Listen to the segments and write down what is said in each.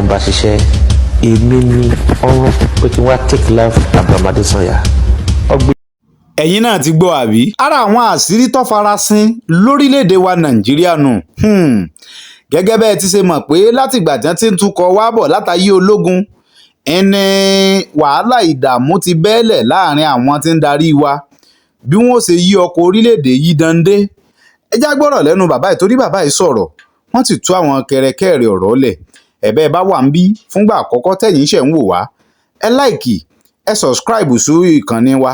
Bá ṣiṣẹ́, èmi ni ọ̀rọ̀ pé kí wọ́n take life Abraham Adesanya. Ọgbẹ́. Ẹ̀yin náà ti gbọ́, àbí? Ara àwọn àṣírí tó farasin lórílẹ̀‐èdè wa Nàìjíríà nù. Gẹ́gẹ́ bẹ́ẹ̀ ti ṣe mọ̀ pé látìgbà tí wọ́n ti ń tukọ̀ wá bọ̀ látàyè ológun ẹni, wàhálà, ìdààmú ti bẹ́ẹ̀lẹ̀ láàrin àwọn tí ń darí wa, bí wọ́n ṣe yí ọkọ̀ orílẹ̀‐èdè yìí dande. Ẹ já gbọ́rọ̀ lẹ́nu bàbá yìí, torí bàbá yìí sọ̀rọ̀, wọ́n sì tú àwọn kẹrẹkẹrẹ ọ̀rọ̀ lẹ̀. Ẹ̀bẹ́ bá wà ń bí fúngbà àkọ́kọ́ tẹ̀yìn ṣẹ̀ ń wò wá, ẹ like, ẹ subscribe sí ìkànnì wa.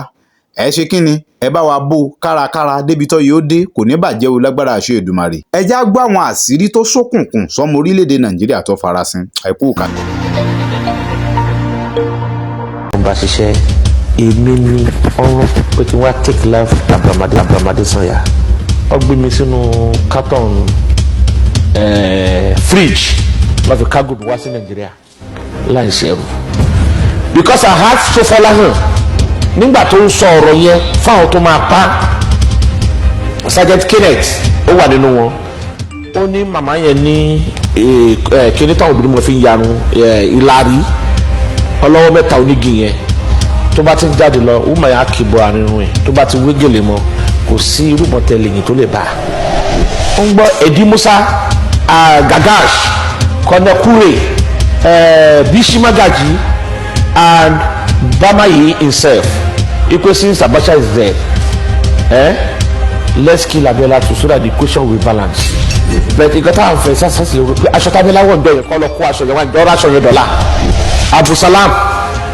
Ẹ ṣe kí ni, ẹ bá wa bó kárakára débi tó yóò dé. Kò ní bàjẹ́ o, lágbára àṣẹ Èdùmàrè. Ẹ já gbọ́ àwọn àṣírí tó ṣókùnkùn sọmọ orílẹ̀-èdè Nàìjíríà tó farasin. Ẹ kú kàlẹ̀. Bá ṣiṣẹ́, èmi ni ọ̀rọ̀ pé kí wọ́n take life Abraham Adesanya. Ó gbé mi sínú carton fridge, lọ́ fi cargo mi wá sí Nàìjíríà láì ṣẹ̀rù, because I had Sofolahan nígbà tó ń sọ ọ̀rọ̀ yẹn fáwọn tó máa pa. Sergeant Kenneth, ó wà nínú wọn. Ó ní màmá yẹn ní kíní táwọn obìnrin mọ̀ fi ń yarun, ìlàrí ọlọ́wọ́ mẹ́ta onígi yẹn. Tó bá ti ń jáde lọ, ó máa yà kìbọ̀ àrùn ẹ̀. Tó bá ti wé gèlè mọ́, kò sí irúmọ̀ tẹ̀lé yìí tó lè bá a. Ń gbọ́ Edi Musa, Gagash, Kọ́nẹ́kúrè, Bishi Magaji and Bamayi himself, ipe since Abacha is dead, let's kill Abiola too, so that the equation will balance. But nǹkan táwọn fẹ́ sásì lè pé aṣọ tábílà wọ̀ ń bẹ̀rẹ̀ kọ́ lọ kó aṣọ yẹn wá, ìjọra aṣọ yẹn dọ̀la. Abdulsalam,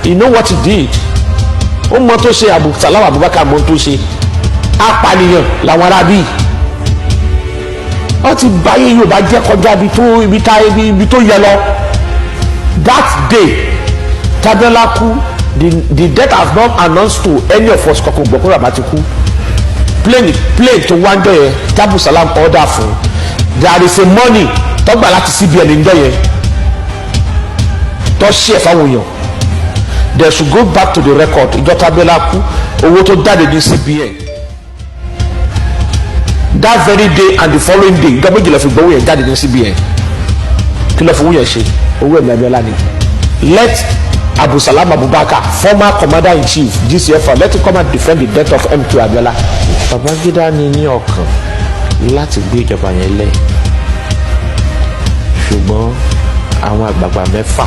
you know what he did? Ó mọ tó ṣe. Abdulsalam Abubakar mọ tó ṣe. Apànìyàn làwọn arábí. Wọ́n ti báyé Yorùbá jẹ́ kọjá ibi tó ibi tá ibi tó yẹ lọ. That day tábíọ́lá kú, the death has not announced to any of us. Kọ̀ọ̀kan gbọ́ pé bàbá ti kú. Plane tó wá ń jọ yẹn, Abdulsalam order fún, there is a money tó gbà láti CBN ń jọ yẹn tó ṣe ẹ̀ fáwọn èèyàn. They should go back to the record. Ìjọ tábíọ́lá kú, owó tó jáde ní CBN that very day and the following day, ìjọ méjìlá fi gbowó yẹn jáde ní CBN. Kí ló fowó yẹn ṣe? Owó ẹ̀mí Abíọ́lá ni. Let Abdulsalam Abubakar, former commander in chief GCFR, let him come and defend the death of MK Abiola. Babangida ní ọkàn láti gbé ìjọba yẹn lẹ̀, ṣùgbọ́n àwọn àgbààgbà mẹ́fà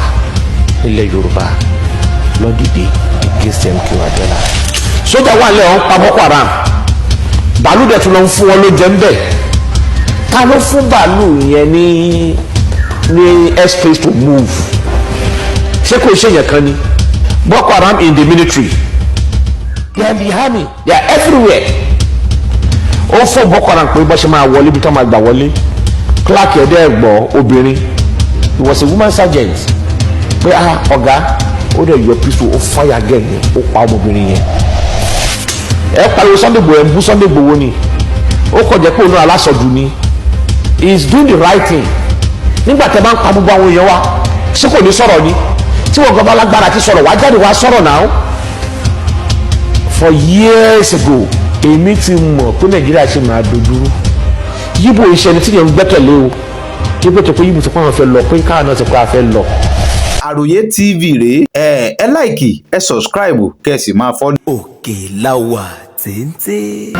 nílẹ̀ Yorùbá ló dìde against MK Abiola. Sójà wà lẹ́wọ̀n pa Boko Haram, bàálù dẹ̀ tún lọ ń fún wọn ló jẹ́ ń bẹ̀. Ta ló fún bàálù yẹn ní airspace to move? Ṣé kò ṣe yẹn kan ni? Boko Haram in the military, they are in the army, they are everywhere. Ó fún Boko Haram pé bó ṣe máa wọlé, ibi tó máa gbà wọlé. Clark ẹ̀dẹ́ ẹ̀gbọ́ obìnrin, he was a woman sergeant, pé, "Ah, ọ̀gá." Ó dẹ̀ yọ pistol, ó fire gun yẹn, ó pa ọmọbìnrin yẹn. Ẹ pariwo Sunday Igboho, ẹ ń bú Sunday Igboho ni. Ó kàn jẹ́ pé òun náà alásọdù ni. He is doing the right thing. Nígbà tẹ́ bá ń pa gbogbo àwọn èèyàn wa, ṣé kò ní sọ̀rọ̀ ni? Tí wọ́n gbọ́ bá lágbára ti sọ̀rọ̀, wá jáde wá sọ̀rọ̀ náà. For years ago, èmi ti mọ̀ pé Nàìjíríà ṣe máa dojúrú. Yíbo iṣẹ́ ni tí yẹn ń gbẹ́kẹ̀lé o. Yíbo tó pé yíbo tó pé àwọn fẹ́ lọ, pé káwọn náà ti pé a fẹ́ lọ. Àròyé TV rèé. Ẹ like, ẹ subscribe, kẹ́ ẹ sì máa follow. Òkè la wà téńté.